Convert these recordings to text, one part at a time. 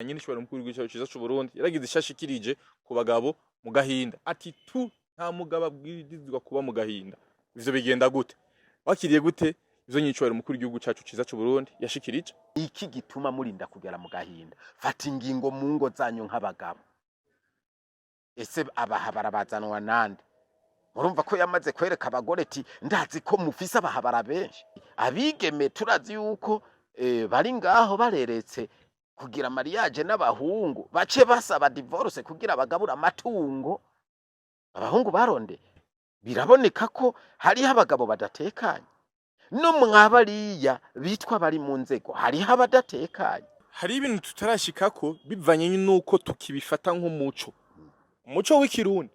Nyine ishobora mukuru w'igihugu cyiza c'u Burundi yaragize ishashikirije ku bagabo mu gahinda, ati tu nta mugabo abwirizwa kuba mu gahinda. Ivyo bigenda gute? Wakiriye gute ivyo nyicubahiro mukuru w'igihugu cacu ciza c'u Burundi yashikirije? Iki gituma murinda kugera mu gahinda? Fata ingingo mu ngo zanyu nk'abagabo. Ese abahabara bazanwa nande? Murumva ko yamaze kwereka abagore ati: "Ndazi ko mufise abahabara benshi." Abigeme turazi yuko bari ngaho bareretse kugira mariage n'abahungu, bace basaba divorce kugira bagabura amatungo abahungu baronde. Biraboneka ko hariho abagabo badatekanye, no mwabariya bitwa bari mu nzego hariho abadatekanye. Hari ibintu tutarashikako bivanye n'uko tukibifata nk'umuco, umuco w'Ikirundi.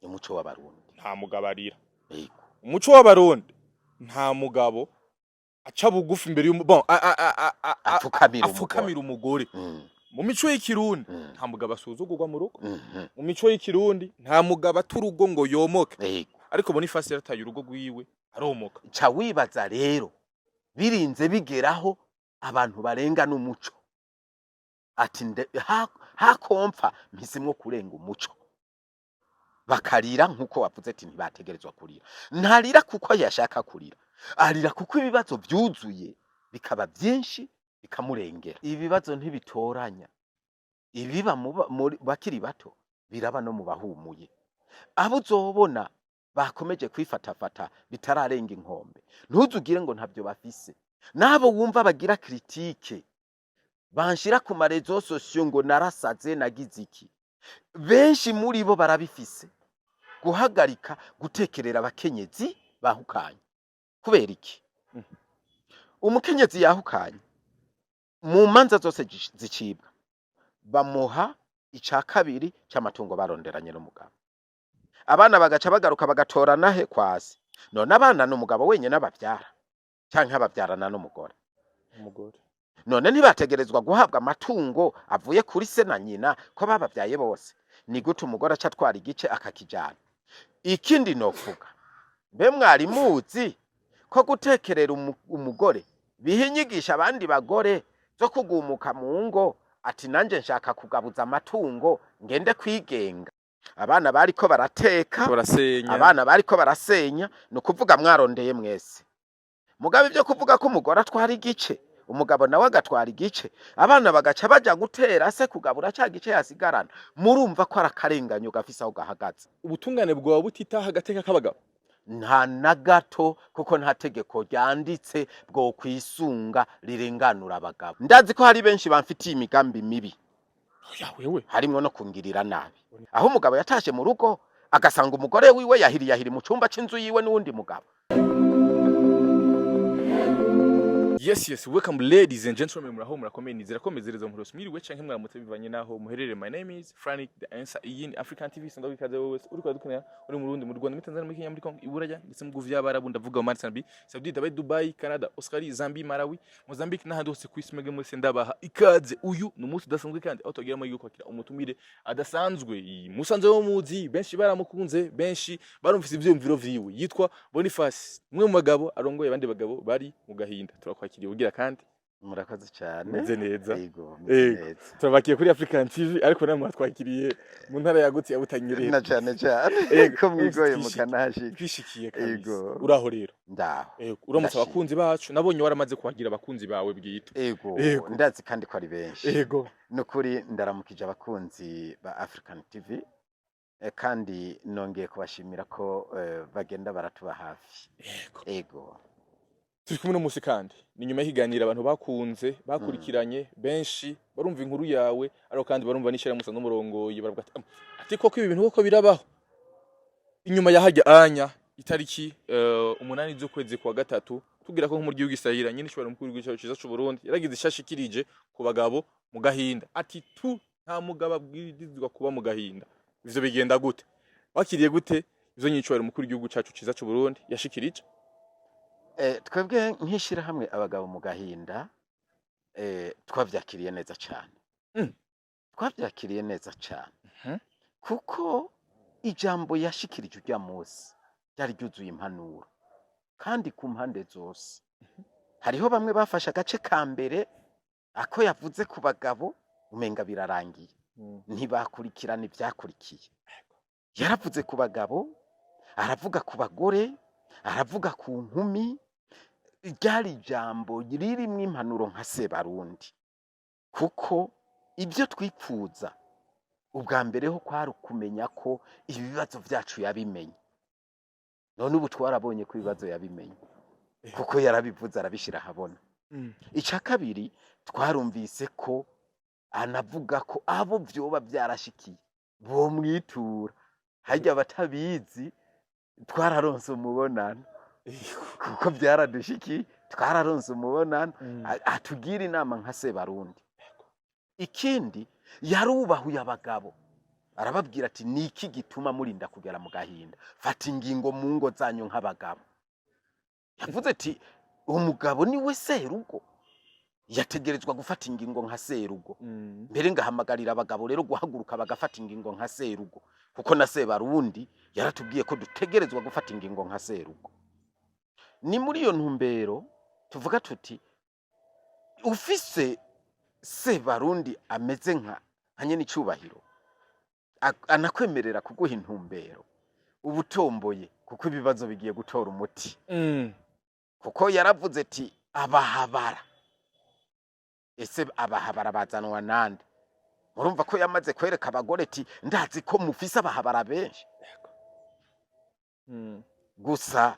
Umuco w'Abarundi. Nta mugabo arira. Yego. Umuco w'Abarundi, nta mugabo aca bugufi imbere y'umu bon apfukamira umugore. Apfukamira umugore. Mu mico y'Ikirundi, nta mugabo asuzugurwa mu rugo. Mu mico y'Ikirundi, nta mugabo ata urugo ngo yomoke. Ariko Boniface yarataye urugo rwiwe aromoka. Ca wibaza rero birinze bigeraho abantu barenga n'umuco, ati hakompfa mpisemwo kurenga umuco, bakarira nk'uko wavuze ati ntibategerezwa kurira. Ntarira kuko yashaka kurira, arira kuko ibibazo vyuzuye bikaba byinshi bikamurengera. Ibibazo ntibitoranya, ibiba muri bakiri bato biraba no mu bahumuye. Abo uzobona bakomeje kwifatafata bitararenga inkombe, ntuzugire ngo ntabyo bafise. N'abo wumva bagira critique, banshira ku ma réseaux sociaux ngo narasaze, nagize iki, benshi muri bo barabifise. Guhagarika gutekerera abakenyezi bahukanye, kubera iki? Umukenyezi yahukanye, mu manza zose zicibwa bamuha ica kabiri c'amatungo baronderanye n'umugabo. Abana bagaca bagaruka bagatorana he kwasi. None abana ni umugabo wenyene abavyara canke abavyarana n'umugore? Umugore. None ntibategerezwa guhabwa amatungo avuye kuri se na nyina ko babavyaye bose? Ni gute umugore aca atwara igice akakijana? Ikindi novuga, mbe mwari muzi ko gutekerera umugore biha inyigisho abandi bagore zo kugumuka mu ngo, ati: "Nanje nshaka kugabuza amatungo ngende kwigenga"? Abana bariko barateka, barasenya. Abana bariko barasenya. Ni ukuvuga mwarondeye mwese. Mugabo ibyo kuvuga ko umugore atwara igice, umugabo nawe agatwara igice, abana bagaca baja gutera se kugabura ca gice yasigarana, murumva ko ari akarenganyo gafise aho gahagaze. Ubutungane bwawe butitaha agateka k'abagabo? Nta na gato, kuko nta tegeko ryanditse bwo kwisunga rirenganura abagabo. Ndazi ko hari benshi bamfitiye imigambi mibi, Oya wewe. harimwo no kungirira nabi. Aho umugabo yatashe mu rugo agasanga umugore wiwe yahiri yahiri mu cumba c'inzu yiwe n'uwundi mugabo. Yes, welcome ladies and gentlemen. Muraho, murakomeye? Nizera ko mezereza muhoro, mwiriwe canke mwaramutse bivanye naho muherereye. My name is Frank the Answer, iyi ni African TV. Sanda ikaze wowe wese uriko uradukenera, uri mu Burundi, mu Rwanda, muri Tanzania, muri Kenya, muri Congo, Iburaya ndetse mu bihugu vy'Abarabu, ndavuga Oman, Arabie Saoudite, Dubai, Canada, Australia, Zambia, Malawi, Mozambique n'ahandi hose ku isi. Mwebwe mwese ndabaha ikaze. Uyu ni umunsi udasanzwe kandi aho tugira amahirwe yo kwakira umutumire adasanzwe. Musanzwe wo muzi, benshi baramukunze, benshi barumvise ivyiyumviro vyiwe. Yitwa Boniface, umwe mu bagabo arongoye abandi bagabo bari mu gahinda. Turakwakiriye ugira kandi. Murakoze cyane. Meze neza? Yego, meze Yego. neza. Turabakiye kuri African TV, ariko namwe mwatwakiriye mu ntara yagutse ya Butanyerera. Na cyane cyane Yego. ko mwigoye mukanahashika. Twishikiye kabisa. Yego. Uraho rero? Ndaho. Yego, uramutse Ndashima. abakunzi bacu. Nabonye waramaze kuhagira abakunzi bawe bwite. Ego. Yego. Ndazi kandi ko ari benshi. Nukuri ndaramukije abakunzi ba African TV, kandi nongeye kubashimira ko bagenda baratuba hafi. Yego. Ego. Turi kumwe n'umunsi kandi ni nyuma y'ikiganiro abantu bakunze, bakurikiranye, benshi barumva inkuru yawe, ariko kandi barumva n'ishyirahamwe musa n'umurongoye, baravuga ati: Ati koko ibi bintu koko birabaho?" Inyuma ya hajya anya itariki 8 z'ukwezi kwa gatatu, tugira ko nk'umuryi w'igisahira nyine ishobora mukuru w'igihugu cyiza c'u Burundi yaragize ishashikirije ku bagabo mu gahinda, ati tu nta mugabo abwirizwa kuba mu gahinda. Ivyo bigenda gute? Wakiriye gute ivyo nyicubahiro mukuru w'igihugu cacu ciza c'u Burundi yashikirije? Twebwe nk'ishirahamwe Abagabo mu Gahinda, twavyakiriye neza cane. Twavyakiriye neza cane. Kuko ijambo yashikirije urya munsi ryari ryuzuye impanuro kandi ku mpande zose. Hariho bamwe bafashe agace ka mbere ako yavuze ku bagabo. Umenga birarangiye, ntibakurikirana ivyakurikiye. Yaravuze ku bagabo, aravuga ku bagore, aravuga ku nkumi. Ryari ijambo ririmwo impanuro nka Sebarundi, kuko ibyo twipfuza ubwa mbere ho kwari ukumenya ko ibibazo vyacu yabimenye. None ubu twarabonye ko ibibazo yabimenye, kuko yarabivuze, arabishira ahabona. Ica kabiri, twarumvise ko anavuga ko abo vyoba vyarashikiye bomwitura. Harya abatabizi, twararonse umubonano, kuko vyaradushikiye, twararonse umubonano, atugira inama nka Sebarundi. Ikindi, yarubahuye abagabo, arababwira ati: "Niki gituma murinda kugera mu gahinda? Fata ingingo mu ngo zanyu nk'abagabo." Yavuze ati: "Umugabo ni we serugo, yategerezwa gufata ingingo nka serugo." Mbere ngahamagarira abagabo rero guhaguruka bagafata ingingo nka serugo, kuko na Sebarundi yaratubwiye ko dutegerezwa gufata ingingo nka serugo. Ni muri iyo ntumbero tuvuga tuti: ufise Sebarundi ameze nka nyene icubahiro, anakwemerera kuguha intumbero, uba utomboye, kuko ibibazo bigiye gutora umuti. Kuko yaravuze ati: "Abahabara, ese abahabara bazanwa nande?" Murumva ko yamaze kwereka abagore ati: "Ndazi ko mufise abahabara benshi." Gusa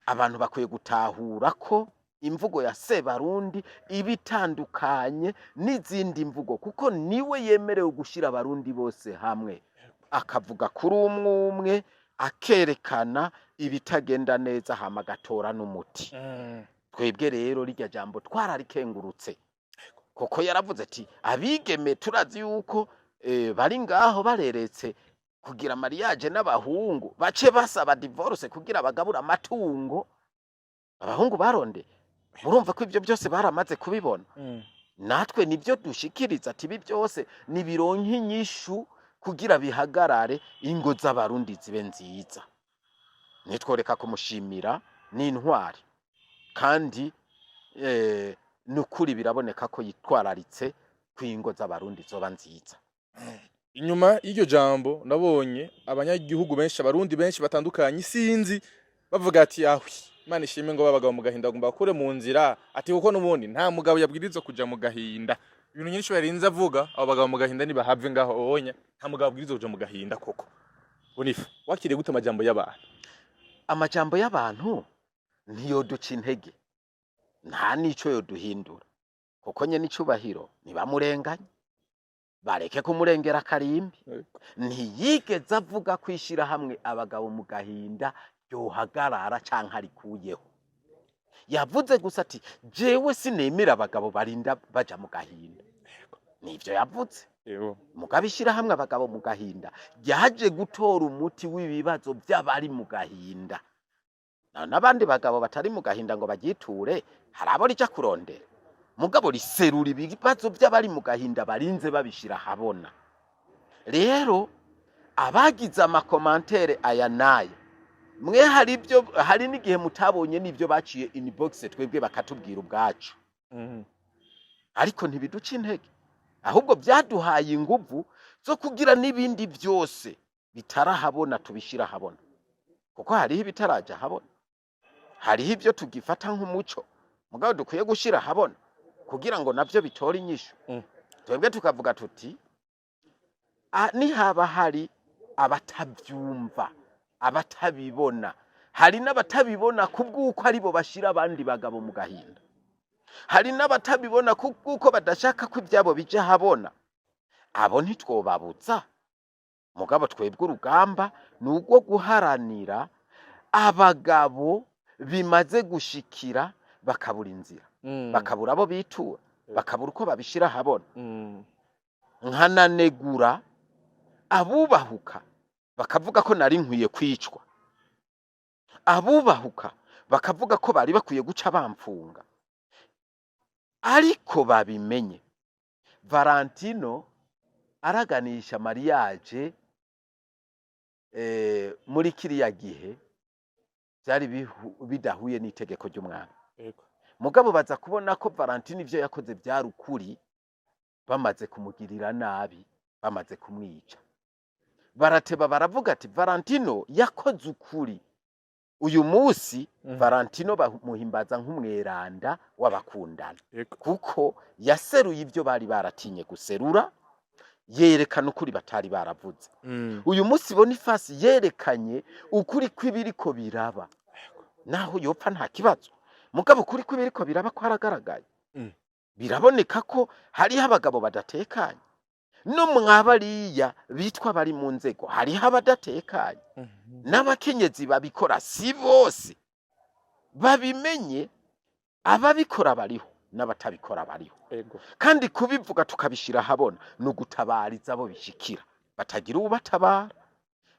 abantu bakwiye gutahura ko imvugo ya Sebarundi iba itandukanye n'izindi mvugo, kuko niwe yemerewe gushyira Abarundi bose hamwe, akavuga kuri umwe umwe, akerekana ibitagenda neza, hama agatora n'umuti. Twebwe rero rirya jambo twararikengurutse, kuko yaravuze ati: "Abigeme turazi yuko bari ngaho bareretse kugira mariage n'abahungu, bace basaba divorce kugira bagabure amatungo abahungu baronde." Murumva ko ibyo byose baramaze kubibona. Natwe nibyo dushikiriza ati: ibi byose nibironke inyishu kugira bihagarare, ingo z'Abarundi zibe nziza. Nitworeka kumushimira, ni intwari, kandi nukuri biraboneka ko yitwararitse ko ingo z'Abarundi zoba nziza. Inyuma y'iryo jambo, nabonye abanyagihugu benshi, Abarundi benshi batandukanye, sinzi, bavuga ati: "Ahwi, Imana ishimwe ngo babagabo mu gahinda bagomba bakure mu nzira," ati kuko n'ubundi nta mugabo yabwirizwa kuja mu gahinda. Ibintu nyinshi yarinze avuga, abo bagabo mu gahinda nibahave ngaho onya, nta mugabo abwirizwa kuja mu gahinda koko. Bonifa, wakiriye gute amajambo y'abantu? Amajambo y'abantu ntiyoduca intege, nta n'ico yoduhindura, kuko nyene icubahiro ntibamurenganye, bareke kumurengera akarimbi. Ntiyigeze avuga ko ishirahamwe Abagabo mu Gahinda ryohagarara canke arikuyeho. Yavuze gusa ati: "Jewe sinemera abagabo barinda baja mu gahinda." Nivyo yavuze. Mugabo ishirahamwe Abagabo mu Gahinda ryaje gutora umuti w'ibibazo by'abari mu gahinda. N'abandi bagabo batari mu gahinda ngo bagyiture, hari abo rija kurondera, mugabo riserura ibibazo by'abari mu gahinda, barinze babishira ahabona. Rero abagize ama commentaires aya n'aya, mwe hari ibyo, hari n'igihe mutabonye n'ibyo baciye inbox twebwe bakatubwira ubwacu, ariko ntibiduca intege, ahubwo byaduhaye inguvu zo kugira n'ibindi byose bitarahabona tubishyira ahabona, kuko hariho ibitaraja ahabona, hariho ibyo tugifata nk'umuco mugabo dukwiye gushyira ahabona kugira ngo nabyo bitore inyishu. Twebwe tukavuga tuti: "Nihaba hari abatabyumva, abatabibona, hari n'abatabibona kubw'uko aribo bashira abandi bagabo mu gahinda, hari n'abatabibona kubw'uko badashaka ko ibyabo bija ahabona, abo ntitwobabuza. Mugabo twebwe urugamba ni urwo guharanira abagabo bimaze gushikira bakabura inzira, bakabura abo bitura, bakabura uko babishira ahabona." Nkananegura abubahuka bakavuga ko nari nkwiye kwicwa, abubahuka bakavuga ko bari bakwiye guca bamfunga. Ariko babimenye, Valentino araganisha mariage muri kiriya gihe byari bidahuye n'itegeko ry'umwami. Mugabo baza kubona ko Valentino ivyo yakoze byari ukuri. Bamaze kumugirira nabi, bamaze kumwica, barateba baravuga ati: "Valentino yakoze ukuri." Uyu munsi Valentino bamuhimbaza nk'umweranda w'abakundana, kuko yaseruye ibyo bari baratinye guserura, yerekana ukuri batari baravuze. Uyu munsi Boniface yerekanye ukuri kw'ibiriko biraba. Naho yopfa nta kibazo, mugabo ukuri kw'ibiriko biraba kwaragaragaye. Biraboneka ko hariho abagabo badatekanye, no mwabariya bitwa bari mu nzego hariho abadatekanye, n'abakenyezi babikora si bose babimenye. Ababikora bariho n'abatabikora bariho. Kandi kubivuga tukabishira ahabona ni ugutabariza abo bishikira batagira uwubatabara.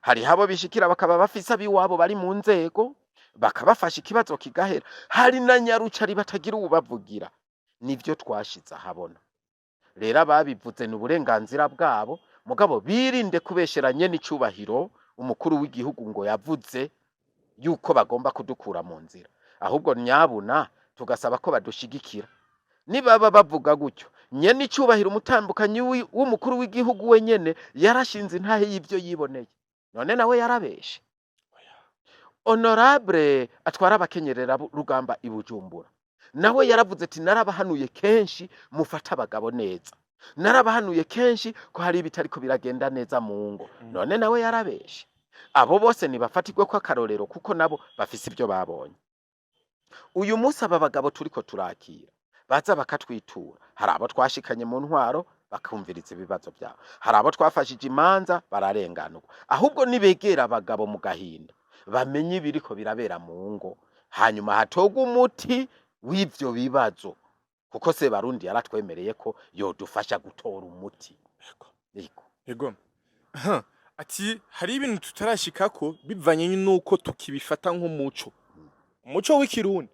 Hariho abo bishikira bakaba bafise ab'iwabo bari mu nzego, bakabafasha ikibazo kigahera. Hari na nyarucari batagira uwubavugira. Nivyo twashize ahabona. Rero ababivuze ni uburenganzira bwabo, mugabo birinde kubesheranye n'icubahiro umukuru w'igihugu ngo yavuze yuko bagomba kudukura mu nzira. Ahubwo nyabuna tugasaba ko badushigikira. Nibaba bavuga gutyo, nyene icubahiro umutambukanyi w'umukuru w'igihugu wenyene yarashinze intahe y'ivyo yiboneye, none nawe yarabeshe? Honorable atwara abakenyerera rugamba i Bujumbura nawe yaravuze ati: "Narabahanuye kenshi mufate abagabo neza, narabahanuye kenshi ko hari ibitariko biragenda neza mu ngo." None nawe yarabeshe? Abo bose nibafatirwe ko akarorero, kuko nabo bafise ibyo babonye. Uyu munsi aba bagabo turiko turakira baza bakatwitura, hari abo twashikanye mu ntwaro bakumviriza ibibazo byabo, hari abo twafashije imanza bararenganurwa. Ahubwo nibegera abagabo mu gahinda, bamenye ibiriko birabera mu ngo, hanyuma hatogwe umuti w'ivyo bibazo, kuko se Barundi yaratwemereye ko yodufasha gutora umuti. Yego. Yego. Aha, ati hari ibintu tutarashikako bivanye n'uko tukibifata nk'umuco, umuco w'ikirundi.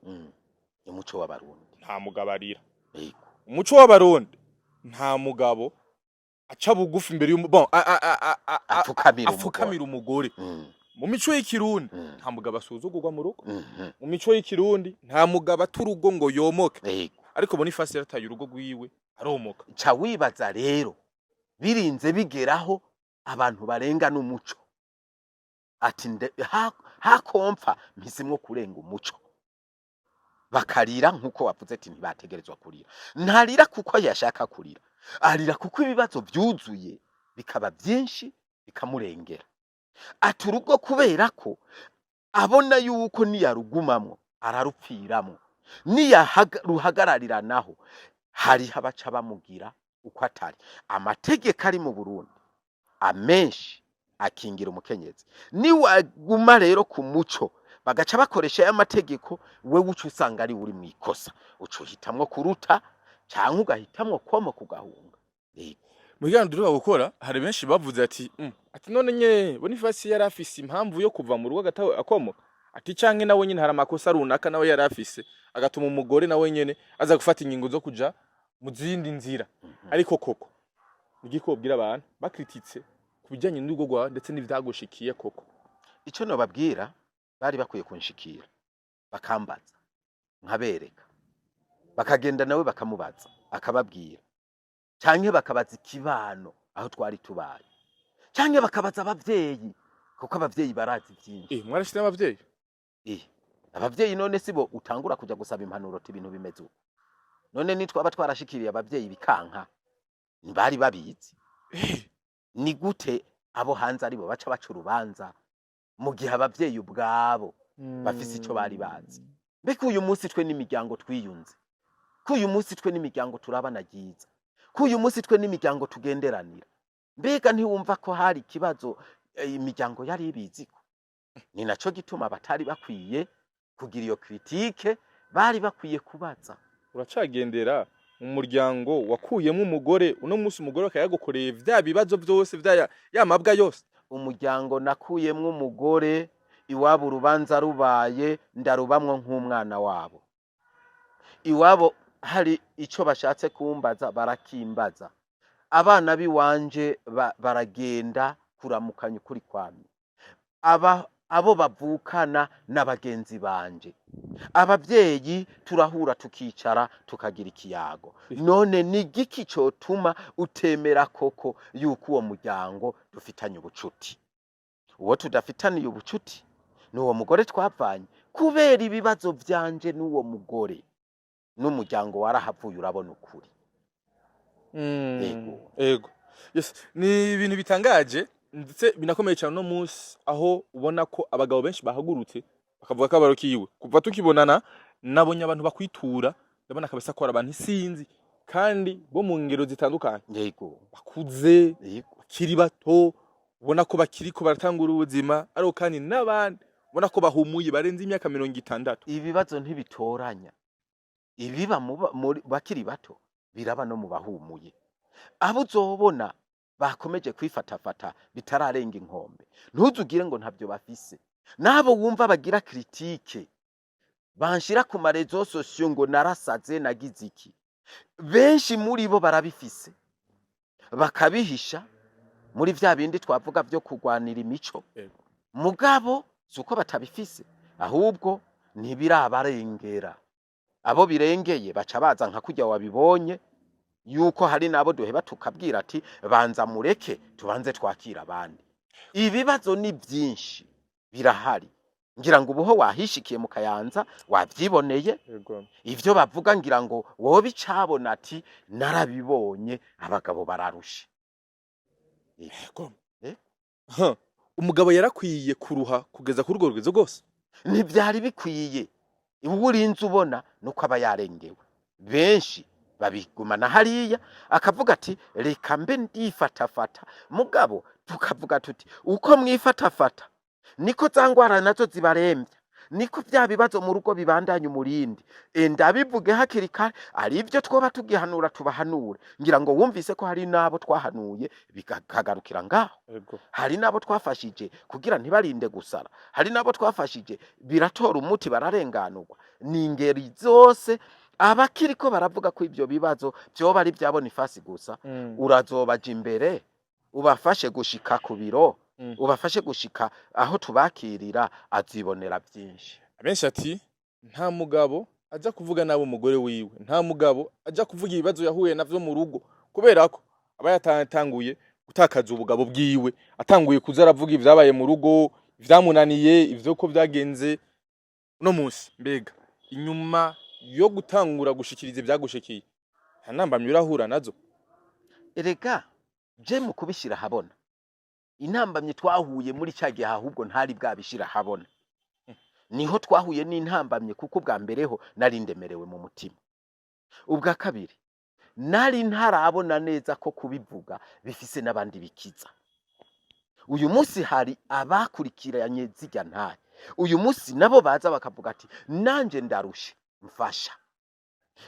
Umuco w'Abarundi. Nta mugabo arira. Umuco w'Abarundi, nta mugabo aca bugufi imbere y'umu bon apfukamira umugore. Apfukamira umugore. Mu mico y'ikirundi, nta mugabo asuzugurwa mu rugo. Mu mico y'ikirundi, nta mugabo ata urugo ngo yomoke. Ariko Boniface yarataye urugo rwiwe aromoka. Ca wibaza rero birinze bigeraho abantu barenga n'umuco, ati hakompfa mpisemwo kurenga umuco, bakarira nk'uko wavuze ati ntibategerezwa kurira. Ntarira kuko yashaka kurira, arira kuko ibibazo byuzuye bikaba byinshi bikamurengera. Ati urugo kubera ko abona yuko niyarugumamwo ararupfiramwo, niyaruhagararira naho hariho abaca bamugira uko atari. Amategeko ari mu Burundi amenshi akingira umukenyezi. Niwaguma rero ku muco bagaca bakoresha ya mategeko, wewe uca usanga ari uri mw'ikosa, uca uhitamwo kuruta canke ugahitamwo kwomoka ugahunga. Yego. Mu kiganiro duheruka gukora hari benshi bavuze ati ati none nye Boniface yari afise impamvu yo kuva mu rugo agataha akomoka, ati canke nawe nyene hari amakosa runaka nawe yari afise agatuma umugore nawe nyene aza gufata ingingo zo kuja mu zindi nzira. Ariko koko nigiko wobwira abantu bakrititse ku bijanye n'urugo rwawe ndetse n'ivyagushikiye koko? Ico nobabwira, bari bakwiye kunshikira bakambaza nkabereka, bakagenda nawe bakamubaza akababwira, canke bakabaza ikibano aho twari tubaye, canke bakabaza abavyeyi, kuko abavyeyi barazi vyinshi. Mwarashitse n'abavyeyi? Abavyeyi none sibo utangura kuja gusaba impanuro ati ibintu bimeze uko? None nitwaba twarashikiriye abavyeyi bikanka, ntibari babizi? Ni gute abo hanze aribo baca baca urubanza mu gihe abavyeyi ubwabo bafise ico bari bazi? Mbega uyu munsi twe n'imiryango twiyunze, ko uyu munsi twe n'imiryango turabana ryiza, ko uyu munsi twe n'imiryango tugenderanira, mbega ntiwumva ko hari ikibazo imiryango yari ibiziko? Ni naco gituma batari bakwiye kugira iyo critique, bari bakwiye kubaza. Uracagendera mu muryango wakuyemo umugore, uno munsi umugore akaba yagukoreye vya bibazo vyose, vya ya mabwa yose? Umuryango nakuyemwo umugore, iwabo urubanza rubaye ndarubamwo nk'umwana wabo. Iwabo hari ico bashatse kumbaza barakimbaza. Abana biwanje baragenda kuramukanya ukuri kwamye. Aba Abo bavukana na bagenzi banje, ababyeyi turahura, tukicara, tukagira ikiyago. None ni igiki cotuma utemera koko yuko uwo muryango dufitanye ubucuti? Uwo tudafitaniye ubucuti ni uwo mugore twavanye. Kubera ibibazo vyanje n'uwo mugore, n'umuryango warahavuye urabona ukuri. Yego. Ego, yes, ni ibintu bitangaje ndetse binakomeye cyane uno munsi, aho ubona ko abagabo benshi bahagurutse bakavuga akabaro kiwe. Kuva tukibonana, nabonye abantu bakwitura, ndabona kabisa ko hari abantu isinzi kandi bo mu ngero zitandukanye, bakuze, bakiri bato, ubona ko bakiriko baratangura ubuzima, ariko kandi n'abandi ubona ko bahumuye barenze imyaka 60. Ibibazo ntibitoranya. Ibiba muri bakiri bato biraba no mu bahumuye. Abo uzobona bakomeje kwifatafata bitararenga inkombe, ntuzugire ngo ntabyo bafise. N'abo wumva bagira critique, banshira ku ma réseaux sociaux ngo narasaze, nagize iki, benshi muri bo barabifise, bakabihisha muri vya bindi twavuga vyo kurwanira imico. Mugabo si uko batabifise, ahubwo ntibirabarengera. Abo birengeye baca baza nka kurya wabibonye yuko hari n'abo duheba tukabwira ati: "Banza mureke tubanze twakira abandi." Ibibazo ni byinshi, birahari. Ngira ngo ubuho wahishikiye mu Kayanza, wavyiboneye. Ivyo bavuga, ngira ngo wowe bicabona ati: "Narabibonye, abagabo bararushe." Yego. Eh? Ha, umugabo yarakwiye kuruha kugeza kuri urwo rugezo rwose? Ntibyari bikwiye. Uwo urinze ubona nuko aba yarengewe. Benshi babigumana hariya, akavuga ati: "Reka mbe ndifatafata." Mugabo tukavuga tuti: "Uko mwifatafata niko za ngwara nazo zibarembya, niko bya bibazo mu rugo bibandanya umurindi." Ndabivuge hakiri kare, ari ibyo twoba tugihanura, tubahanure. Ngira ngo wumvise ko hari n'abo twahanuye bikagarukira ngaho. Hari n'abo twafashije kugira ntibarinde gusara, hari n'abo twafashije biratora umuti, bararenganurwa. Ni ingeri zose. Abakiriko baravuga ko ibyo bibazo vyoba ari bya Bonifasi gusa, urazobaja imbere ubafashe gushika ku biro, ubafashe gushika aho tubakirira, azibonera byinshi. Abenshi ati: "Nta mugabo aja kuvuga nabi umugore wiwe, nta mugabo aja kuvuga ibibazo yahuye navyo mu rugo, kubera ko aba yatanguye gutakaza ubugabo bwiwe, atanguye kuza aravuga ivyabaye mu rugo, ivyamunaniye, ivyo ko vyagenze." Uno munsi mbega, inyuma yo gutangura gushikiriza ivyagushikiye, nta ntambamyi urahura nazo? Erega je mu kubishyira ahabona, intambamyi twahuye muri cya gihe ahubwo ntari bwabishyira ahabona, niho twahuye n'intambamyi, kuko ubwa mbere ho nari ndemerewe mu mutima, ubwa kabiri nari ntarabona neza ko kubivuga bifise n'abandi bikiza. Uyu munsi hari abakurikiranye zirya ntahe, uyu munsi nabo baza bakavuga ati: "Nanje ndarushe, mfasha,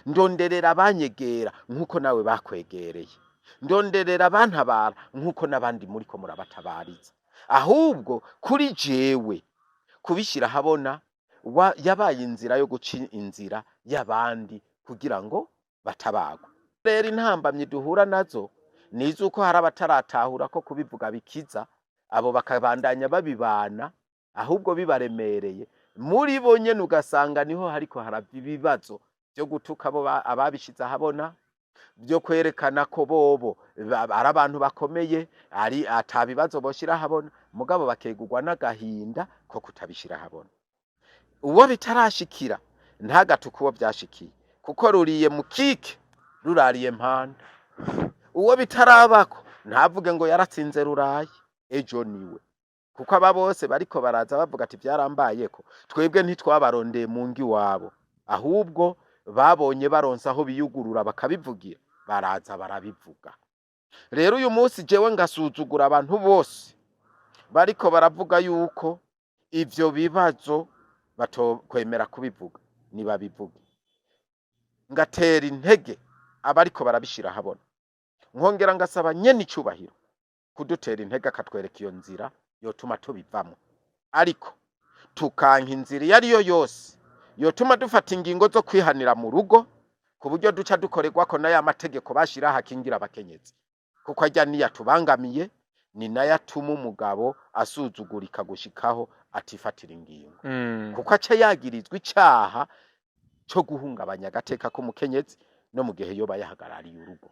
ndonderera abanyegera nk'uko nawe bakwegereye, ndonderera abantabara nk'uko n'abandi muriko murabatabariza." Ahubwo kuri jewe kubishyira ahabona yabaye inzira yo guca inzira y'abandi kugira ngo batabagwe. Rero intambamyi duhura nazo ni iz'uko hari abataratahura ko kubivuga bikiza, abo bakabandanya babibana ahubwo bibaremereye. Muri bo nyene ugasanga niho hariko harava ibibazo byo gutuka abo ababishize ahabona, byo kwerekana ko bobo ari abantu bakomeye, ari ata bibazo boshira ahabona, mugabo bakegurwa n'agahinda ko kutabishira ahabona. Uwo bitarashikira ntagatuke uwo byashikiye, kuko ruriye mu kike rurariye mpanda. Uwo bitarabako ntavuge ngo yaratsinze ruraye, ejo niwe. Kuko aba bose bariko baraza bavuga ati: "Byarambayeko," twebwe ntitwabarondeye mu ngo iwabo, ahubwo babonye baronse aho biyugurura bakabivugira, baraza barabivuga. Rero uyu munsi jewe ngasuzugura abantu bose bariko baravuga yuko ivyo bibazo batokwemera kubivuga. Nibabivuge. Ngatera intege abariko barabishira ahabona, nkongera ngasaba nyene icubahiro kudutera intege, akatwereka iyo nzira yotuma tubivamo, ariko tukanka inzira iyo ariyo yose yotuma dufata ingingo zo kwihanira mu rugo, ku buryo duca dukorerwako n'aya mategeko bashiraho akingira abakenyezi, kuko ajya niyo atubangamiye, ni nayo atuma umugabo asuzugurika gushikaho. atifatira ingingo, kuko aca yagirizwa icaha co guhungabanya agateka k'umukenyezi no mu gihe yoba yahagarariye urugo,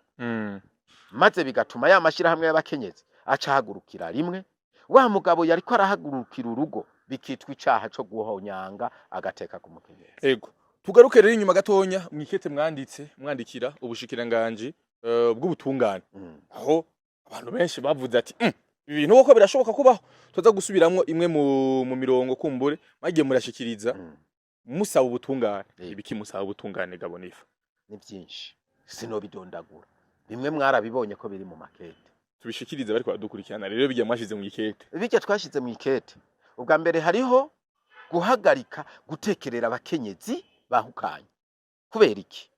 maze bigatuma ya mashirahamwe y'abakenyezi aca ahagurukira rimwe wa mugabo yariko arahagurukira urugo, bikitwa icaha co guhonyanga agateka k'umukenyezi. Ego, tugaruke rero inyuma gatonya mwikete mwanditse mwandikira ubushikiranganji bw'ubutungane, aho abantu benshi bavuze ati: ibi bintu koko birashoboka kubaho?" Tuza gusubiramwo imwe mu mirongo kumbure mwagiye murashikiriza musaba ubutungane. Ibiki musaba ubutungane, Gabonifa? Ni byinshi, sinobidondagura, bimwe mwarabibonye ko biri mu makete. Tubishikirize bariko baradukurikirana rero bijya mwashize mu ikete. Bijya twashize mu ikete, ubwa mbere hariho guhagarika gutekerera abakenyezi bahukanye. Kubera iki?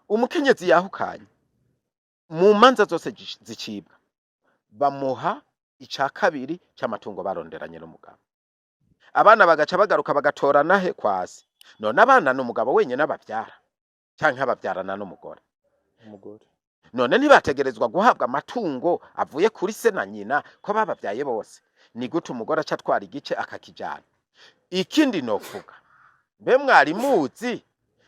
Umukenyezi yahukanye, mu manza zose zicibwa bamuha ica kabiri cy'amatungo baronderanye n'umugabo, abana bagaca bagaruka bagatorana he kwasi. None abana ni umugabo wenyine abavyara canke abavyarana n'umugore? Umugore. None ntibategerezwa guhabwa amatungo avuye kuri se na nyina ko bababyaye bose? Ni gute umugore aca atwara igice akakijana? Ikindi novuga, mbe mwari muzi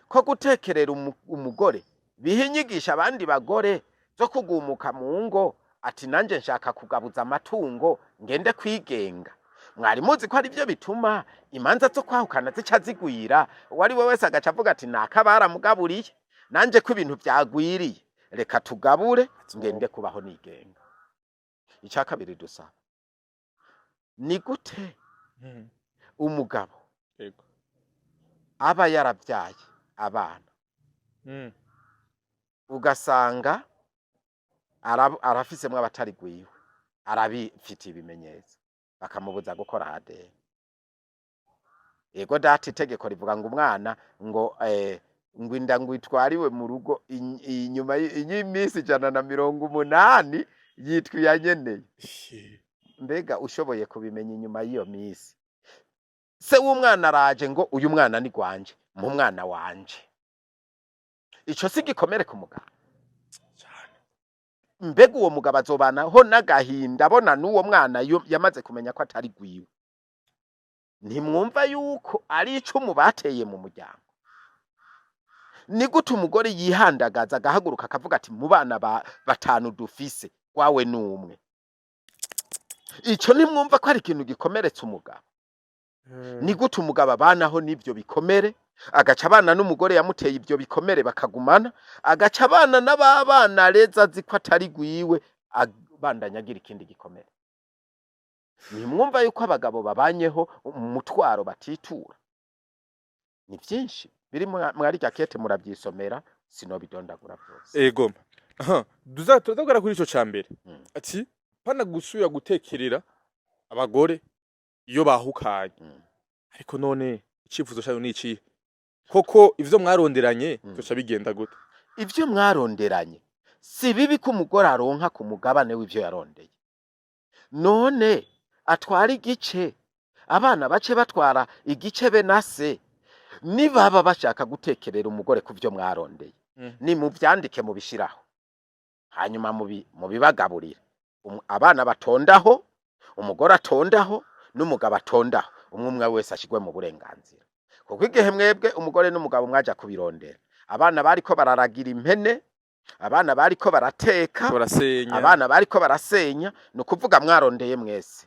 ko gutekerera umugore biha inyigisho abandi bagore zo kugumuka mu ngo, ati: "Nanjye nshaka kugabuza amatungo ngende kwigenga"? Mwari muzi ko ari byo bituma imanza zo kwahukana zica zigwira? Uwo ari we wese agaca avuga ati: "Naka baramugaburiye, nanjye ko ibintu byagwiriye, reka tugabure ngende kubaho nigenga." Icya kabiri dusaba, ni gute umugabo aba yarabyaye abana, ugasanga arafisemwo abatari gwiwe, arabifitiye ibimenyetso, bakamubuza gukora ADN? Yego data, itegeko rivuga ngo umwana ngo inda ngo itwariwe mu rugo inyuma y'iminsi 180 yitwa iyanyeneye. Mbega ushoboye kubimenya inyuma y'iyo minsi, se w'umwana araje ngo: "Uyu mwana ni gwanje, mu mwana wanje." Ico si gikomere ku mugabo? Cyane. Mbega uwo mugabo azobanaho n'agahinda abona n'uwo mwana yamaze kumenya ko atari gwiwe? Ntimwumva yuko ari icumu bateye mu muryango? Ni gute umugore yihandagaza agahaguruka akavuga ati: "Mu bana batanu dufise, gwawe ni umwe"? Ico ntimwumva ko ari ikintu gikomeretsa umugabo? Ni gute umugabo abanaho n'ivyo bikomere, agaca abana n'umugore yamuteye ivyo bikomere, bakagumana, agaca abana n'ababana areze azi ko atari gwiwe, abandanya agira ikindi gikomere? Ntimwumva yuko abagabo babanyeho umutwaro batitura? Ni vyinshi biri mwari rya kete, muravyisomera, sinobidondagura vyose. Ego, aha tuzagera kuri ico ca mbere, ati pana gusubira gutekerera abagore iyo bahukanye. Ariko none icifuzo cyayo ni ikihe koko? Ivyo mwaronderanye tuca bigenda gute? Ivyo mwaronderanye, si bibi ko umugore aronka ku mugabane w'ivyo yarondeye. None atwara igice, abana bace batwara igice be na se. Nibaba bashaka gutekerera umugore ku vyo mwarondeye, ni muvyandike, mubishiraho, hanyuma mubibagaburire. Abana batondaho, umugore atondaho, n'umugabo atondaho, umwe umwe wese ashigwe mu burenganzira. Kuko igihe mwebwe umugore n'umugabo mwaja kubirondera, abana bariko bararagira impene, abana bariko barateka, barasenya, abana bariko barasenya. Ni ukuvuga mwarondeye mwese.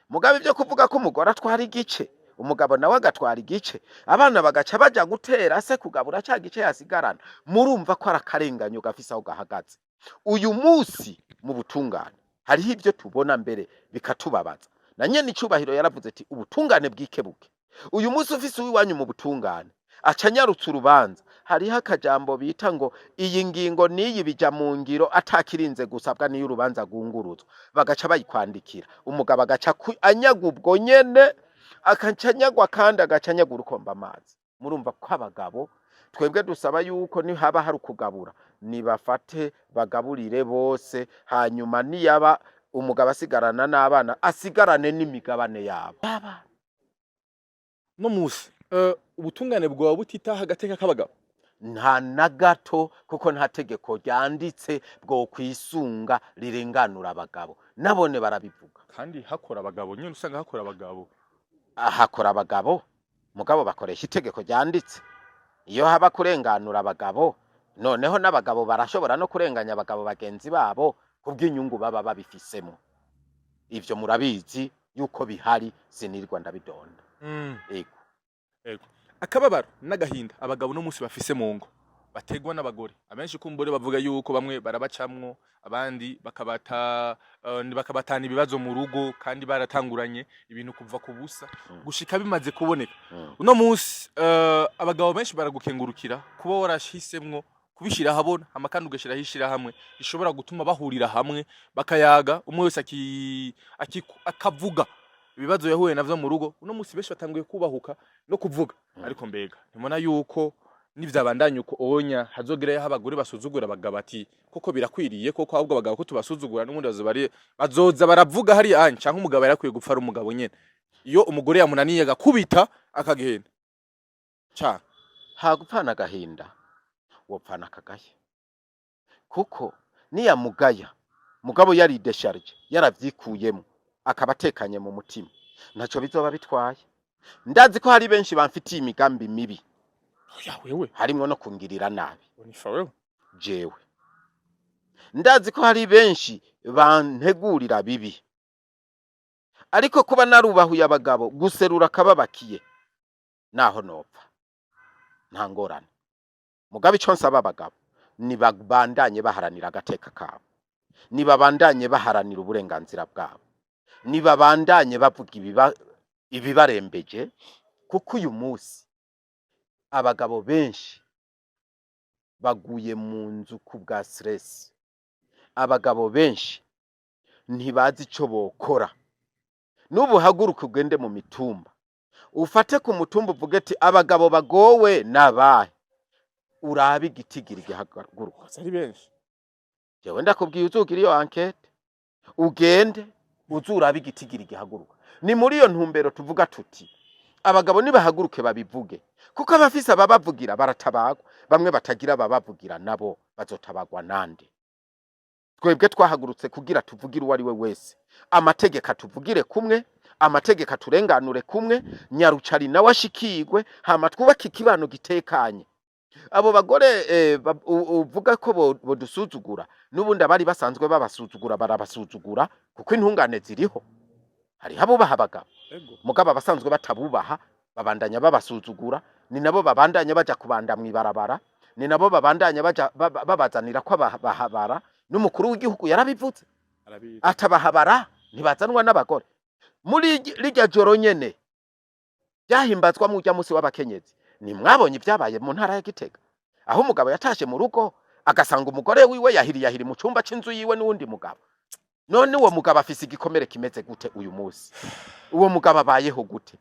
Mugabo ibyo kuvuga ko umugore atwara igice, umugabo nawe agatwara igice, abana bagaca baja gutera se kugabura ca gice yasigarana, murumva ko ari akarenganyo gafise aho gahagaze. Uyu munsi mu butungane hariho ibyo tubona mbere bikatubabaza. Na nyene icubahiro yaravuze ati: "Ubutungane bwikebuke." Uyu munsi ufise uwiwanyu mu butungane, aca anyarutsa urubanza. Hariho akajambo bita ngo iyi ngingo n'iyi bija mu ngiro atakirinze gusabwa, niyo urubanza rwunguruzwa, bagaca bayikwandikira, umugabo agaca anyaga ubwo nyene, agaca anyagwa kandi agaca anyaga urukomba amazi. Murumva ko abagabo twebwe dusaba yuko nihaba hari ukugabura, nibafate bagaburire bose, hanyuma niyaba umugabo asigarana n'abana, asigarane n'imigabane yabo. No musi ubutungane bwawe butitaha agateka k'abagabo? Nta na gato, kuko nta tegeko ryanditse bwo kwisunga rirenganura abagabo. Nabone barabivuga. Kandi hakora abagabo nyine, usanga hakora abagabo. Hakora abagabo, mugabo bakoresha itegeko ryanditse. Iyo haba kurenganura abagabo, noneho n'abagabo barashobora no kurenganya abagabo bagenzi babo kubw'inyungu baba babifisemo. Ivyo murabizi yuko bihari, sinirwa ndabidonda. Ego. Ego. Akababaro n'agahinda abagabo no munsi bafise mu ngo bategwa n'abagore abenshi, kumbure bavuga yuko bamwe barabacamwo, abandi bakabata bakabatana ibibazo mu rugo, kandi baratanguranye ibintu kuva ku busa gushika bimaze kuboneka. Uno munsi abagabo benshi baragukengurukira kuba warashisemwo kubishira ahabona, hama kandi ugashiraho ishirahamwe rishobora gutuma bahurira hamwe bakayaga, umwe wese akavuga ibibazo yahuye navyo mu rugo. Uno munsi benshi batanguye kubahuka no kuvuga. Ariko mbega ntimubona yuko nivyabandanya uko onya hazogerayo aho abagore basuzugura abagabo, ati koko birakwiriye koko, ahubwo abagabo ko tubasuzugura, n'ubundi bazoba bazoza baravuga hariya anye, canke umugabo yarakwiye gupfa ari umugabo nyene, iyo umugore yamunaniye agakubita akagenda ca? Hagupfana agahinda wopfana akagaya, kuko niyamugaya mugabo yaridesharije, yaravyikuyemo, akaba atekanye mu mutima, ntaco bizoba bitwaye. Ndazi ko hari benshi bamfitiye imigambi mibi, Oya wewe, harimwo no kungirira nabi. Onifa wewe. Jewe ndazi ko hari benshi bantegurira bibi, ariko kuba narubahuye abagabo guserura akababakiye, naho nopfa nta ngorane. Mugabo ico nsaba abagabo, nibabandanye baharanira agateka kabo, nibabandanye baharanira uburenganzira bwabo, nibabandanye bavuga ibibarembeje, kuko uyu munsi abagabo benshi baguye mu nzu ku bwa stress. Abagabo benshi ntibazi ico bokora. N'ubu haguruka ugende mu mitumba, ufate ku mutumba, uvuge ati abagabo bagowe nabahe, urabe igitigiri gihaguruka. Ari benshi. Jewe ndakubwiye, uzugira iyo enquête, ugende uzurabe igitigiri gihaguruka. Ni muri iyo ntumbero tuvuga tuti abagabo nibahaguruke babivuge, kuko abafise ababavugira baratabagwa. Bamwe batagira ababavugira nabo bazotabagwa nande? Twebwe twahagurutse kugira tuvugire uwo ari we wese, amategeko atuvugire kumwe, amategeko aturenganure kumwe, nyarucari nawe ashikirwe, hama twubake ikibano gitekanye. Abo bagore uvuga ko bodusuzugura, n'ubundi abari basanzwe babasuzugura barabasuzugura, kuko intungane ziriho, hariho abubaha abagabo. Mugabo abasanzwe batabubaha babandanya babasuzugura, ni nabo babandanya baja kubanda mw'ibarabara, ni nabo babandanya baja babazanira ko abahabara. N'umukuru w'igihugu yarabivuze. Arabizi. Atabahabara ntibazanwa n'abagore. Muri rirya joro nyene byahimbazwa mu ujya musi w'abakenyezi, nimwabonye ibyabaye mu ntara ya Gitega, aho umugabo yatashe mu rugo agasanga umugore wiwe yahiri yahiri mu cumba c'inzu yiwe n'uwundi mugabo. None uwo mugabo afise igikomere kimeze gute uyu munsi? Uwo mugabo abayeho gute?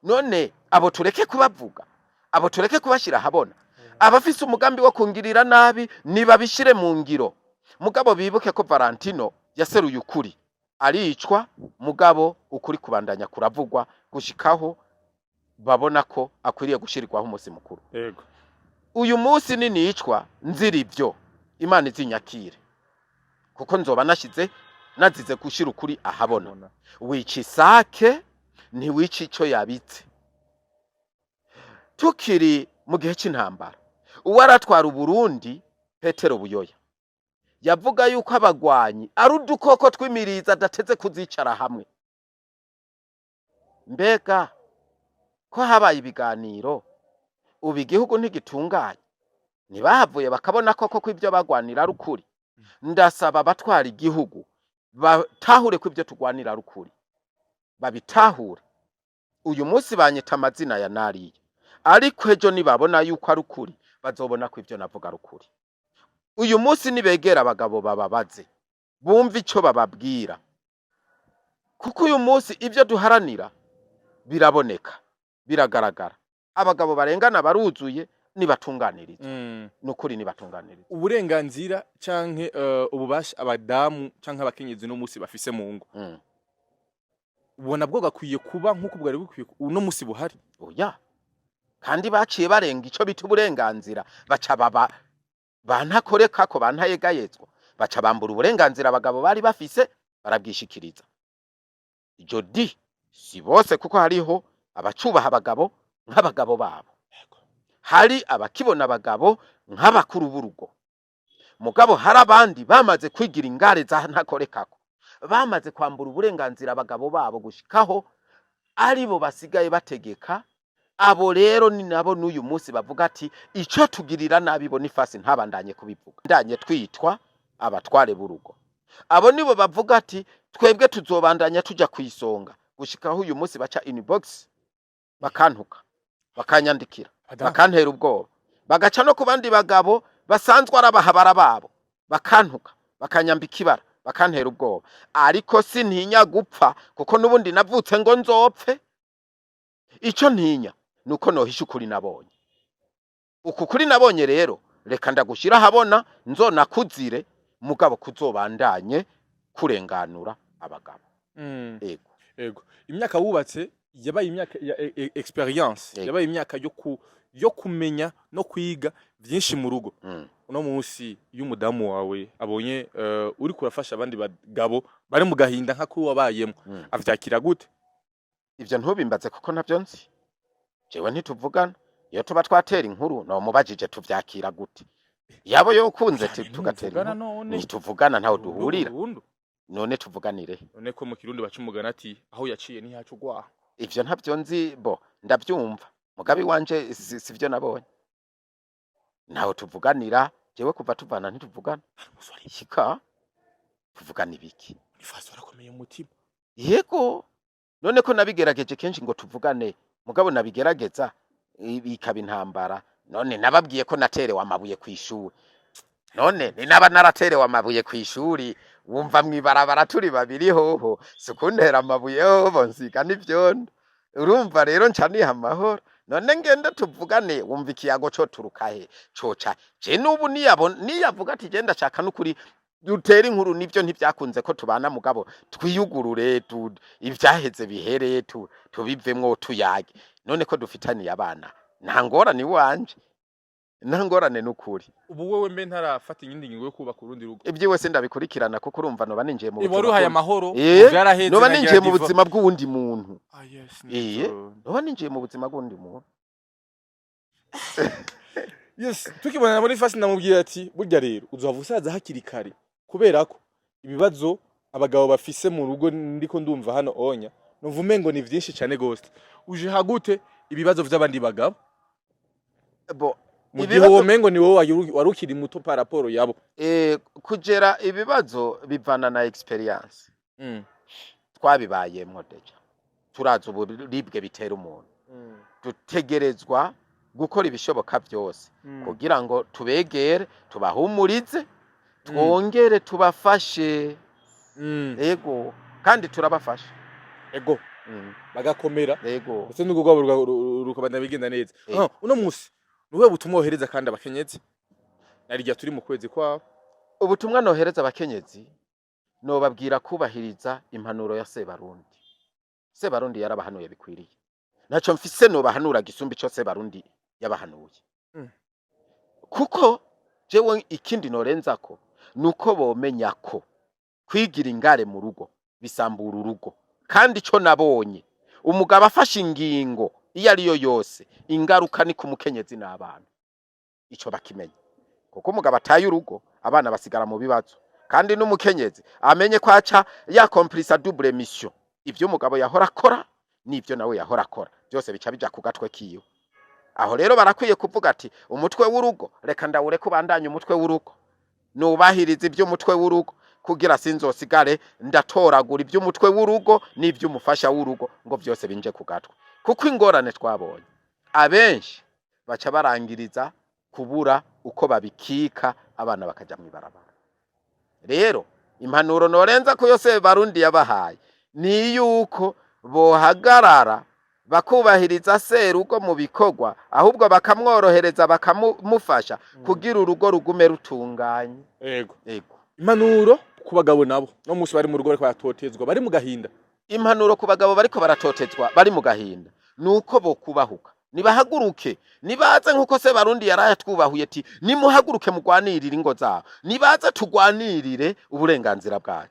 None abo tureke kubavuga? Abo tureke kubashyira ahabona? Abafise umugambi wo kungirira nabi nibabishire mu ngiro, mugabo bibuke ko Valentino yaseruye ukuri aricwa, mugabo ukuri kubandanya kuravugwa gushikaho babona ko akwiriye gushirirwaho umunsi mukuru. Uyu munsi ninicwa nzira ivyo, Imana izinyakire, kuko nzoba nashize nazize gushira ukuri ahabona. Ubona. Wica isake ntiwica ico yabitse. Tukiri mu gihe c'intambara, uwo aratwara Uburundi Petero Buyoya yavuga yuko abagwanyi ari udukoko tw'imirizo adateze kuzicara hamwe. Mbega ko habaye ibiganiro, ubu igihugu ntigitunganye? Ntibahavuye bakabona koko ko ibyo bagwanira ari ukuri? Ndasaba abatwara igihugu batahure ko ibyo tugwanira ari ukuri, babitahure. Uyu munsi banyita amazina ya nariya, ariko ejo nibabona yuko ari ukuri, bazobona ko ibyo navuga ari ukuri. Uyu munsi nibegera abagabo bababaze, bumve ico bababwira, kuko uyu munsi ibyo duharanira biraboneka, biragaragara. Abagabo barengana baruzuye, nibatunganiriza. Nukuri nibatunganiriza. Uburenganzira canke ububasha abadamu canke abakenyezi no musi bafise mu ngo, ubona bwo gakwiye kuba nk'uko bwari bukwiye uno musi buhari? Oya, kandi baciye barenga ico bita uburenganzira, baca baba bantakorekako, bantayegayezwa, baca bambura uburenganzira abagabo bari bafise, barabwishikiriza. Jodi si bose, kuko hariho abacubaha abagabo nk'abagabo babo, hari abakibona abagabo nk'abakuru b'urugo, mugabo hari abandi bamaze kwigira ingare za ntakorekako, bamaze kwambura uburenganzira abagabo babo gushikaho aribo basigaye bategeka. Abo rero ni nabo n'uyu munsi bavuga ati ico tugirira nabi Bonifasi ntabandanye kubivuga, ndanye twitwa abatware b'urugo. Abo nibo bavuga ati twebwe tuzobandanya tuja kwisonga, gushikaho uyu munsi baca inbox bakantuka, bakanyandikira, bakantera ubwoba, bagaca no ku bandi bagabo basanzwe ari abahabara babo, bakantuka, bakanyambika ibara, bakantera ubwoba. Ariko sintinya gupfa, kuko n'ubundi navutse ngo nzopfe. Ico ntinya nuko nohisha ukuri nabonye. Uku kuri nabonye rero reka ndagushira ahabona, nzonakuzire, mugabo kuzobandanye kurenganura abagabo. Ego. Ego, imyaka wubatse yabaye imyaka ya experience, yabaye imyaka yo kumenya no kwiga byinshi mu rugo. Uno munsi iyo umudamu wawe abonye uriko urafasha abandi bagabo bari mu gahinda nka ko wabayemo, avyakira gute? Ivyo ntubimbaze kuko ntabyo nzi. Jewe ntituvugana. Iyo tuba twatera inkuru nomubajije tuvyakira gute, yabo yokunze tugatera Ntuvugana inkuru. none? Ntituvugana, ntaho duhurira. Burundu? None tuvuganire? None ko mu Kirundi baca umugani ati aho yaciye ntihaca ugwaha? Ivyo ntabyo nzi, bo ndavyumva, mugabe wanje sivyo nabonye. Ntaho tuvuganira. Jewe kuva tuvana ntituvugana. Umusore. Shika tuvugana ibiki? Bonifasi warakomeye mu mutima. Yego, none ko nabigerageje kenshi ngo tuvugane, mugabo nabigerageza bikaba intambara. None nababwiye ko naterewe amabuye kw'ishuri. None ni naba naraterewe amabuye kw'ishuri, wumva mwibarabara turi babiri hoho sikuntera amabuye, hoho nsiga n'ivyondo. Urumva rero nca niha amahoro. None ngende tuvugane, wumva ikiyago co turuka he, coca je n'ubu niyavuga ati je ndashaka n'ukuri dutere inkuru. Nivyo ntibyakunze ko tubana, mugabo twiyugurure ivyaheze bihere, tubivemwo, tuyage. None ko dufitaniye abana, nta ngorane iwanje, nta ngorane n'ukuri. Ubu wewe mbe ntarafata iyindi ngingo yo kubaka urundi rugo? Ibyiwe sindabikurikirana, kuko urumva noba ninjiye mu Wari buzima uhaye bw'undi- amahoro, vyaraheze. Noba Nagira ninjiye mu diva. buzima bw'uwundi muntu. Ah, yes, nivyo. Noba ninjiye mu buzima bw'uwundi muntu. Yes, tukibona na Bonifasi ndamubwira ati burya rero uzohava usaza hakiri kare, kubera ko ibibazo abagabo bafise mu rugo ndiko ndumva hano onya numva umengo ni vyinshi cane gose. Uje hagute ibibazo vy'abandi bagabo Bo mu gihe ibibazo- uwo mengo ni wowe wari ukiri muto par rapport yabo? Kugera ibibazo bivana na experience. Twabibayemwo déjà, turazi uburibwe bitera umuntu. Dutegerezwa gukora ibishoboka byose kugira ngo tubegere, tubahumurize, twongere tubafashe. Ego, kandi turabafasha. Ego, bagakomera, ndetse n'urugo rwabo rukabandanya bigenda neza. Ah, uno musi nuwe butumwa wohereza kandi abakenyezi, narirya turi mu kwezi kwabo? Ubutumwa nohereza abakenyezi, nobabwira kubahiriza impanuro ya Sebarundi. Sebarundi yarabahanuye bikwiriye. Ntaco mfise nobahanura gisumba ico Sebarundi yabahanuye. Kuko jewe ikindi norenzako nuko bomenya ko kwigira ingare mu rugo bisambura urugo. Kandi ico nabonye, umugabo afashe ingingo iyo ariyo yose, ingaruka ni ku mukenyezi n'abana. Ico bakimenya, kuko umugabo ataye urugo, abana basigara mu bibazo. Kandi n'umukenyezi amenye ko aca yakomplisa double mission: ivyo umugabo yahora akora n'ivyo nawe yahora akora, byose bica bija ku gatwe kiwe. Aho rero barakwiye kuvuga ati umutwe w'urugo reka ndawureke ubandanye umutwe w'urugo, nubahiriza iby'umutwe w'urugo, kugira sinzosigare ndatoragura iby'umutwe w'urugo n'iby'umufasha w'urugo ngo byose binje ku gatwe. Kuko ingorane twabonye, abenshi baca barangiriza kubura uko babikika, abana bakaja mw'ibarabara. Rero impanuro norenza ko yose Barundi yabahaye ni yuko bohagarara bakubahiriza serugo mu bikorwa, ahubwo bakamworohereza, bakamufasha kugira urugo rugume rutunganye. Ego. Ego. Impanuro ku bagabo nabo no munsi bari mu rugo bariko baratotezwa, bari mu gahinda? Impanuro ku bagabo bariko baratotezwa, bari mu gahinda, nuko bokubahuka, nibahaguruke, nibaze nkuko se Barundi yarayatwubahuye ati nimuhaguruke mugwanirire ingo zabo. Nibaze tugwanirire uburenganzira bwanyu.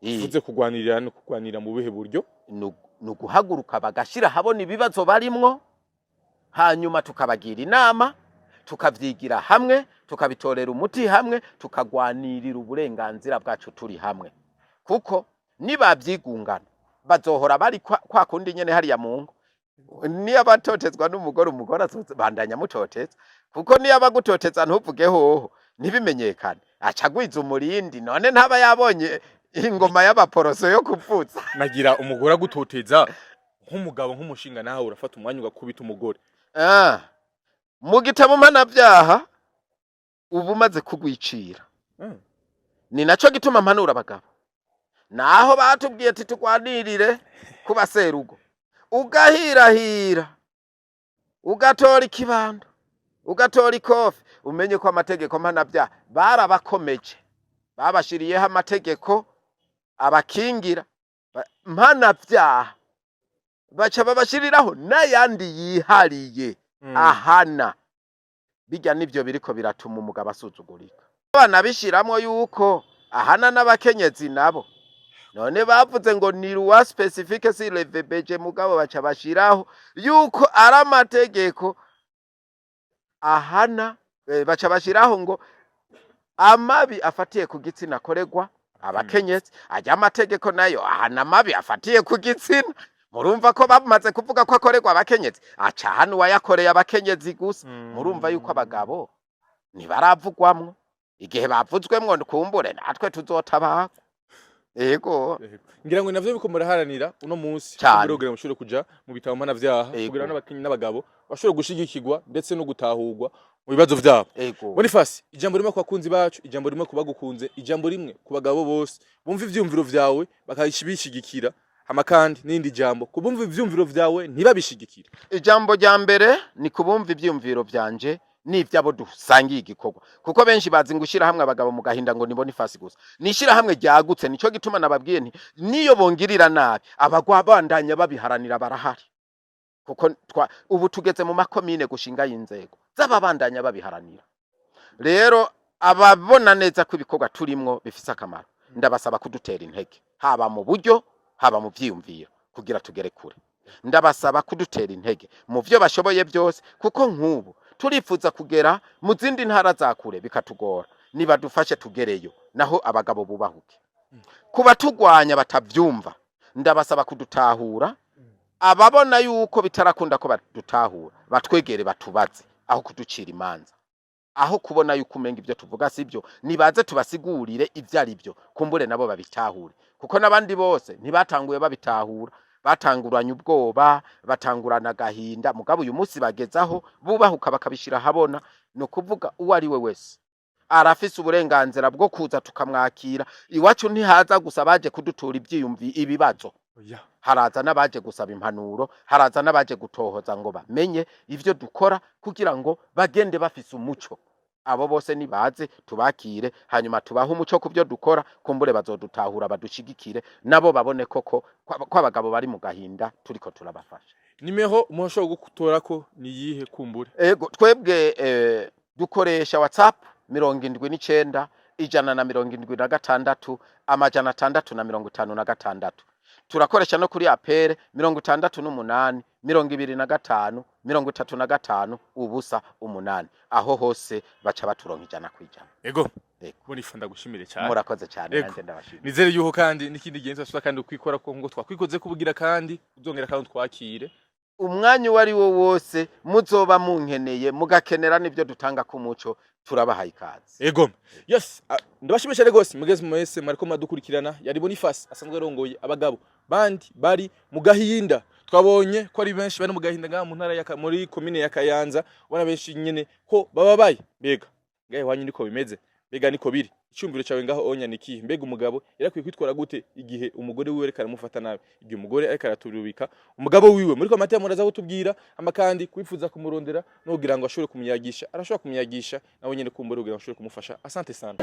Uvuze kugwanirira no kugwanira mu buhe buryo? Ni uguhaguruka bagashyira ahabona ibibazo barimwo, hanyuma tukabagira inama, tukavyigira hamwe, tukabitorera umuti hamwe, tukagwanirira uburenganzira bwacu turi hamwe. Kuko nibavyigungana bazohora bari kwa kundi nyene hariya mu ngo. Niyo abatotezwa n'umugore, umugore azobandanya amutoteza, kuko niyo abagutoteza ntuvuge hoho ntibimenyekane, aca agwiza umurindi. None ntaba yabonye ingoma y'abaporoso yo kuvuza? Nagira umugore agutoteza nk'umugabo, nk'umushinga, nawe urafata umwanya ugakubita umugore? Ah, mu gitabo mpanabyaha uba umaze kugwicira. Ni naco gituma mpanura abagabo, naho batubwiye ati tugwanirire kuba serugo, ugahirahira ugatora ikibando, ugatora ikofi, umenye ko amategeko mpanabyaha barabakomeje, babashiriyeho amategeko abakingira mpanabyaha, baca babashiriraho n'ayandi yihariye ahana. Bijya nivyo biriko biratuma umugabo asuzugurika. Abana bishiramwo yuko ahana n'abakenyezi nabo. None bavuze ngo ni loi spécifique sur le VBG, mugabo baca bashiraho yuko ari amategeko ahana, baca bashiraho ngo amabi afatiye ku gitsina akorerwa abakenyezi. Ajya amategeko nayo ahana amabi afatiye ku gitsina. Murumva ko bamaze kuvuga ko akorerwa abakenyezi, aca hano uwayakoreye abakenyezi gusa. Murumva yuko abagabo ntibaravugwamwo. Igihe bavuzwemwo, kumbure natwe tuzotabagwa. Yego. Ngira ngo navyo biko muraharanira uno munsi Cane. kugira ngo mushobore kuja mu bitabo mpanavyaha, kugira n'abakinyi n'abagabo bashobore gushigikirwa ndetse no gutahurwa mu bibazo vyabo. Ego. Boniface, ijambo rimwe ku bakunzi bacu, ijambo rimwe ku bagukunze, ijambo rimwe ku bagabo bose bumva ivyumviro vyawe bakabishigikira, hama kandi n'irindi jambo ku bumva ivyumviro vyawe ntibabishigikire. Ijambo rya mbere ni kubumva ivyiyumviro vyanje n'ivyabo dusangiye igikorwa, kuko benshi bazi ngo ishyirahamwe abagabo mu gahinda ngo ni Boniface gusa. Ni ishyirahamwe ryagutse. Nico gituma nababwiye nti niyo bongirira nabi, abagwa bandanya babiharanira barahari, kuko ubu tugeze mu makomine gushinga y'inzego z'ababandanya babiharanira. Rero ababona neza ko ibikorwa turimwo bifise akamaro, ndabasaba kudutera intege, haba mu buryo, haba mu vyiyumviro, kugira tugere kure. Ndabasaba kudutera intege mu vyo bashoboye byose, kuko nk'ubu turifuza kugera mu zindi ntara za kure bikatugora. Nibadufashe tugereyo, naho abagabo bubahuke. Kuba tugwanya batavyumva, ndabasaba kudutahura. Ababona yuko bitarakunda ko badutahura, batwegere batubaze aho kuducira imanza, aho kubona yuko umenga ibyo tuvuga sibyo. Nibaze tubasigurire ibyo ari byo, kumbure nabo babitahure, kuko n'abandi bose ntibatanguye babitahura, batanguranye ubwoba, batangurana agahinda, mugabo uyu munsi bagezaho bubahuka bakabishira ahabona. Ni ukuvuga uwo ari we wese arafise uburenganzira bwo kuza tukamwakira iwacu. Ntihaza gusa baje kudutura ivyiyumvi, ibibazo, haraza n'abaje gusaba impanuro, haraza n'abaje gutohoza ngo bamenye ivyo dukora kugira ngo bagende bafise umuco. Abo bose nibaze tubakire, hanyuma tubahe umuco ku byo dukora. Kumbure bazodutahura, badushigikire, nabo babone koko ko abagabo bari mu gahinda turiko turabafasha. Nimero umuntu ashobora gutorako ni iyihe, kumbure? Ego, twebwe dukoresha WhatsApp 79 176 656. Turakoresha no kuri appel 68 25 35 0 8. Aho hose baca baturonka 100%. Ego. Ego. Bonifa, ndagushimire cyane. Murakoze cyane. Ego. Nanjye ndabashimiye. Nizere yuko kandi n'ikindi gihe nzasubira kandi kwikora ko ngo twakwikoze kubugira, kandi uzongera kandi twakire. Umwanya uwo ari wo wose muzoba munkeneye, mugakenera n'ibyo dutanga ku muco, turabahaye ikaze. Ego, yes, ndabashimiye cyane gose mugeze mwese mwariko muradukurikirana. Yari Boniface asanzwe arongoye abagabo bandi bari mu gahinda. Twabonye ko ari benshi bari mu gahinda ngaha mu ntara ya muri komine ya Kayanza. Ubona benshi nyene ko bababaye. Mbega ngahe wanyu niko bimeze? Mbega niko biri? Icyumviro cyawe ngaho onya ni ikihe? Mbega umugabo yarakwiye kwitwara gute igihe umugore wiwe ariko aramufata nabi, igihe umugore ariko araturubika umugabo wiwe? Muri commentaire muraza kutubwira. Ama kandi kwifuza kumurondera no kugira ngo ashobore kumuyagisha, arashobora kumuyagisha nawe nyene kumbura kugira ngo ashobore kumufasha. Asante sana.